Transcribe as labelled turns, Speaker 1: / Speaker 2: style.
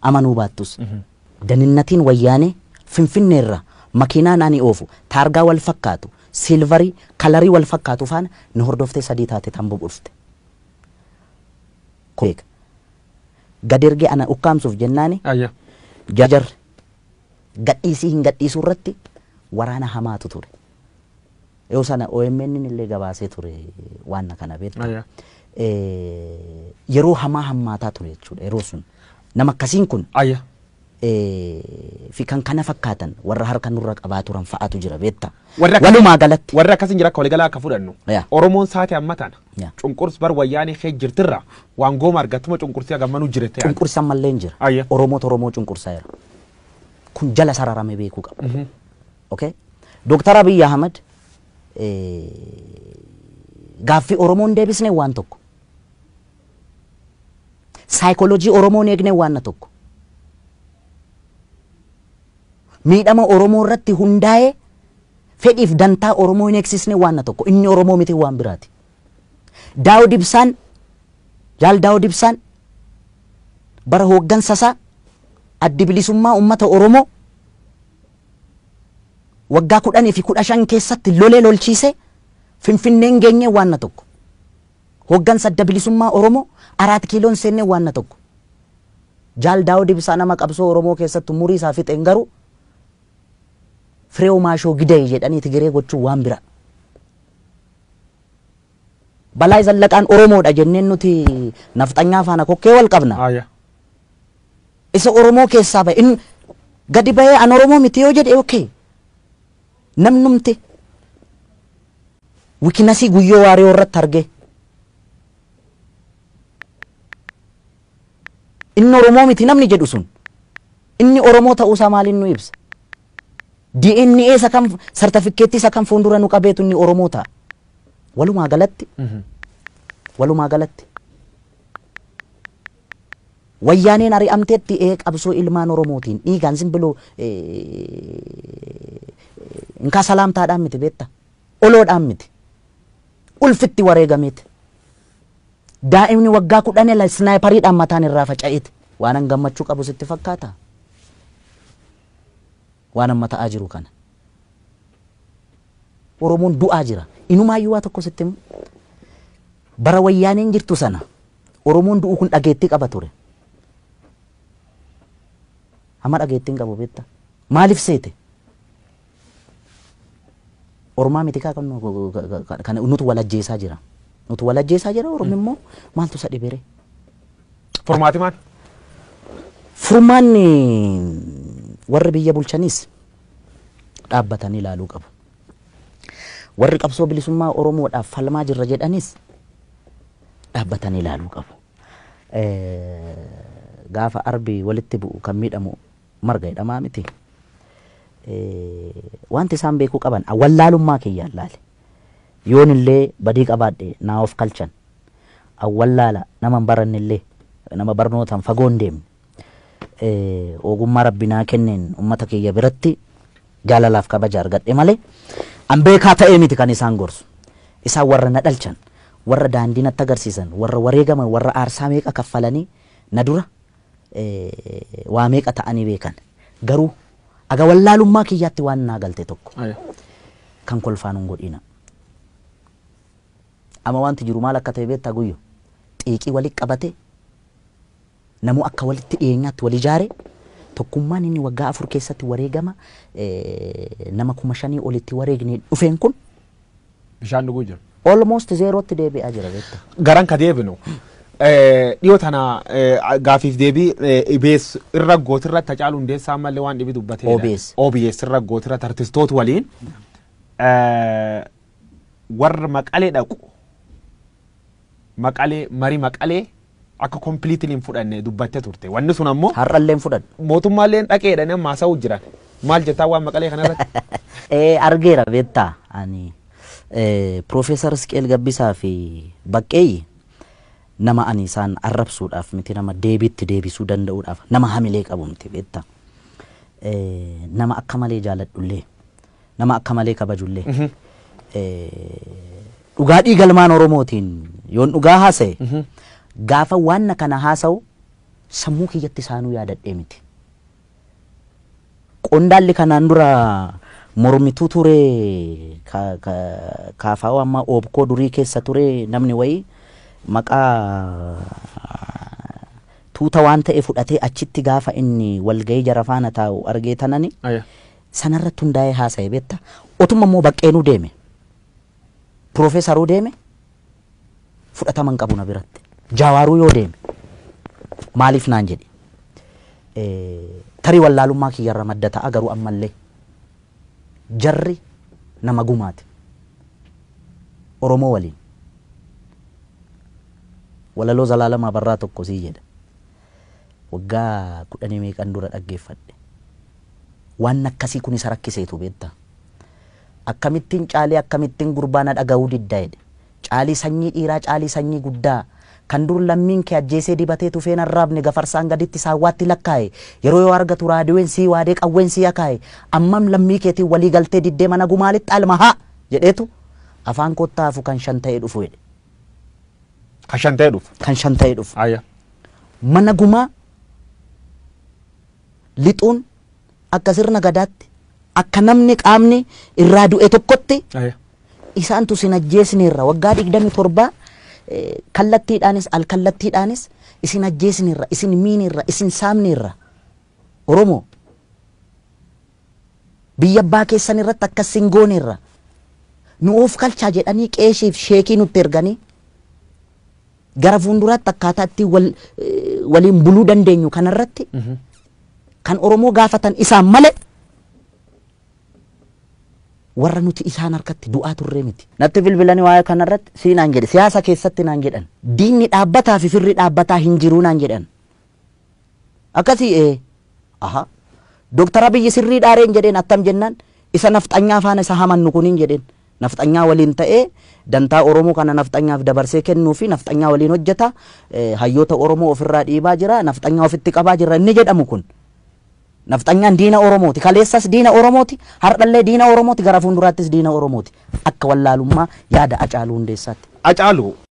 Speaker 1: Amanuu baattus. Daninnatiin wayyaanee Finfinneerra makiinaan ani oofu taargaa wal fakkaatu silvarii kalarii wal fakkaatu faana nu hordoftee 3 taate tamboo dhufte. Gad ergee ana ukkaamsuuf jennaani. Jarri gadhiisii hin gadhiisuu irratti waraana hamaatu ture. Yoo sana OMN illee gabaasee ture waan kana beektu. Yeroo hamaa hammaataa ture jechuudha yeroo sun. Nama akkasiin kun. Fi kan kana fakkaatan warra harka nurra qabaa turan fa'aatu jira beekta. Walumaa galatti.
Speaker 2: Warra akkasiin jira akka waliigalaa akka fudhannu. Oromoon saate amma tana. Cunqursi bar wayyaanee kee jirtirra waan gooma argattuma cunqursii hagammanuu jirte.
Speaker 1: Cunqursi ammallee hin jira. Oromoota Oromoo cunqursaa jira. Kun jala sararamee beekuu qaba. Okay? Dooktar Abiyyi Ahmad gaaffii Oromoon deebisne waan tokko. Saayikooloojii Oromoon eegne waan tokko. Miidhama Oromoo irratti hundaa'ee fedhiif dantaa Oromoo hin eegsisne waan tokko. Inni Oromoo miti waan biraati. Daawud Ibsaan, Jaal Daawud Ibsaan bara hooggansa isaa addi bilisummaa uummata Oromoo waggaa 10 fi 15 keessatti lolee lolchiise Finfinneen geenye waan tokko. Hooggansa adda bilisummaa Oromoo 4 kiiloon seenne waan tokko. Jaal Daawud Ibsaa nama qabsoo Oromoo keessatti umurii isaa fixeen garuu Fireew Maashoo Gidee jedhanii Tigiree gochuu waan bira. Balaa Zallaqaan Oromoodha jenneen nuti nafxanyaa faana kokkee wal qabna. Isa Oromoo keessaa ba'e inni gadi ba'ee an Oromoo miti yoo jedhe okay. Namnumti wikinasii guyyoo waaree irratti arge. Inni Oromoo miti namni jedhu sun inni Oromoo ta'uusaa maaliin nu ibsa? DNA isa kam sartifikeettii isa kam fuuldura nu qabeetu inni Oromoo ta'a. Walumaa galatti. Walumaa galatti. Wayyaaneen ari'amteetti qabsoo ilmaan Oromootiin dhiigaan simbiloo inkaa salaamtaadhaan miti beekta. Oloodhaan miti. Ulfitti wareegameeti. Daa'imni waggaa 10 snaayipariidhaan mataan irraa faca'eeti. Waan an gammachuu qabu sitti fakkaata? Waan amma ta'aa jiru kana. Oromoon du'aa jira. Inumaayyuu waa tokko sitti himu. Bara wayyaaneen jirtu sana Oromoon du'u kun dhageettii qaba ture. Amma dhageettiin qabu beekta. Maaliif seete? Ormaa miti kaa kan nutu walajjeesaa jira. Nutu walajjeesaa jira Oromoon immoo maaltu isa dhibere?
Speaker 2: Furmaati maal?
Speaker 1: Furmaanni warri biyya bulchanis dhaabbatanii ilaaluu qabu. Warri qabsoo bilisummaa Oromoodhaaf falmaa jirra jedhanis dhaabbatanii ilaaluu qabu. Gaafa arbi walitti bu'u kan miidhamu marga jedhamaa miti. Wanti isaan beekuu qaban wallaalummaa kiyyaan laale. Yoon illee badii qabaadhe naa of kalchan. Awwallaala nama hin baranne illee nama barnootaan fagoo hin deemne. Ogummaa rabbi naa kenneen uummata kiyya biratti jaalalaaf kabaja argadhe malee an beekaa ta'ee miti kan isaan gorsu. Isaan warra na dhalchan, warra daandii natti agarsiisan, warra wareegaman, warra aarsaa meeqa kaffalanii na dura waa meeqa ta'anii beekan. Garuu aga wallaalummaa kiyyaatti waan naa galte tokko kan kolfaan hin godhina. Amma wanti jiru maal akka ta'e beektaa guyyo? Xiiqii walitti qabate namuu akka walitti dhiyeenyaatti wal ijaare tokkummaan inni waggaa 4 keessatti wareegama nama 5,000 olitti wareegne dhufeen kun
Speaker 2: bishaan dhuguu jira.
Speaker 1: Almost zeerootti deebi'aa jira beektaa.
Speaker 2: Garan ka deebinu dhiyoo tana gaafiif deebii OBS irra gootirra Tacaaluu Hundeessaa ammallee waan dhibi dubbateedha.
Speaker 1: OBS.
Speaker 2: OBS irra gootirra artistoota waliin warra Maqalee dhaqu Maqalee marii Maqalee akka completely hin fudhanne dubbattee turte. Wanni sun ammoo
Speaker 1: har'allee hin fudhanne.
Speaker 2: Mootummaallee dhaqeedhaan amma haasa'uu jiran. Maal jettaa waan Maqalee kanarratti?
Speaker 1: Argeera beektaa ani Profeesar Isqeel Gabbisaa fi Baqqeeyyi nama ani isaan arrabsuudhaaf miti nama deebiitti deebisuu danda'uudhaaf nama hamilee qabu miti beektaa. Nama akka malee jaaladhullee nama akka malee kabajullee dhugaa dhiigalmaan Oromootiin yoon dhugaa haasa'e gaafa waan kana haasa'u Sammuu kiyyatti isaanuu yaadadhee miti. Qondaalli kanaan dura mormituu ture, kaafaa'oo amma oobkoo durii keessa ture, namni wayii maqaa tuuta waan ta'e fudhatee achitti gaafa inni walgahii jara faana taa'u argee tanani sanarratti hundaa'ee haasa'e beekta. Otuma immoo baqqeenuu deeme, piroofeesaruu deeme, fudhatama hin qabu na biratti. Jaawaaruu yoo deeme maaliif naan jedhe, tarii wallaalummaa kiyyarra madda ta'a, garuu ammallee jarri nama gumaati. Oromoo waliin walaloo Zalaalamaa Barraa tokko sii jedha. Waggaa 10 meeqan dura dhaggeeffadhe. Waan akkasii kun isa rakkiseetu beekta. Akkamittiin caalii, akkamittiin gurbaana dhaga'uu didda jedhe. Caalii sanyii dhiiraa, caalii sanyii guddaa, kan dur lammiin kee ajjeesee dibatee tufeen arraabne, gafarsaan gaditti saawwaatti lakkaa'e, yeroo yoo argatu raadiyoon sii waadee qawween sii akaa'e, ammam lammii keetiin walii galtee diddee mana gumaalitti alma haa jedheetu afaan kottaafu kan 5 ta'ee dhufu jedhe.
Speaker 2: Kan 5 ta'ee dhufu.
Speaker 1: Kan 5 ta'ee dhufu. Mana gumaa lixuun akka sirna gadaatti, akka namni qaamni irraa du'e tokkotti, isaantu sin ajjeesneerra waggaa 27, kallattiidhaanis alkallattiidhaanis isin ajjeesneerra, isin miineerra, isin saamneerra. Oromoo biyya abbaa keessan irratti akkas sin gooneerra, nu of kalchaa jedhanii qeeshiif sheekii nutti erganii gara fuulduraatti akkaataa itti waliin buluu dandeenyu kanarratti kan Oromoo gaafatan isaan malee warra nuti isaan harkatti du'aa turree miti. Natti bilbilanii waa'ee kanarratti sii naan jedhe, siyaasa keessatti naan jedhan. Diinni dhaabbataa fi firri dhaabbataa hin jiruu naan jedhan. Akkasii aha, Dooktar Abiyyi sirrii dhaareen jedheen, attam jennaan isa nafxanyaa faana isa hamannu kuniin jedheen. Nafxanyaa waliin ta'ee dantaa Oromoo kana nafxanyaaf dabarsee kennuu fi nafxanyaa waliin hojjeta, hayyoota Oromoo ofirraa dhiibaa jira, nafxanyaa ofitti qabaa jira inni jedhamu kun. Nafxanyaan diina Oromooti. Kaleessas diina Oromooti. Har'allee diina Oromooti. Gara fuulduraattis diina Oromooti. Akka wallaalummaa yaada Acaaluu Hundeessaatti.
Speaker 2: Acaaluu,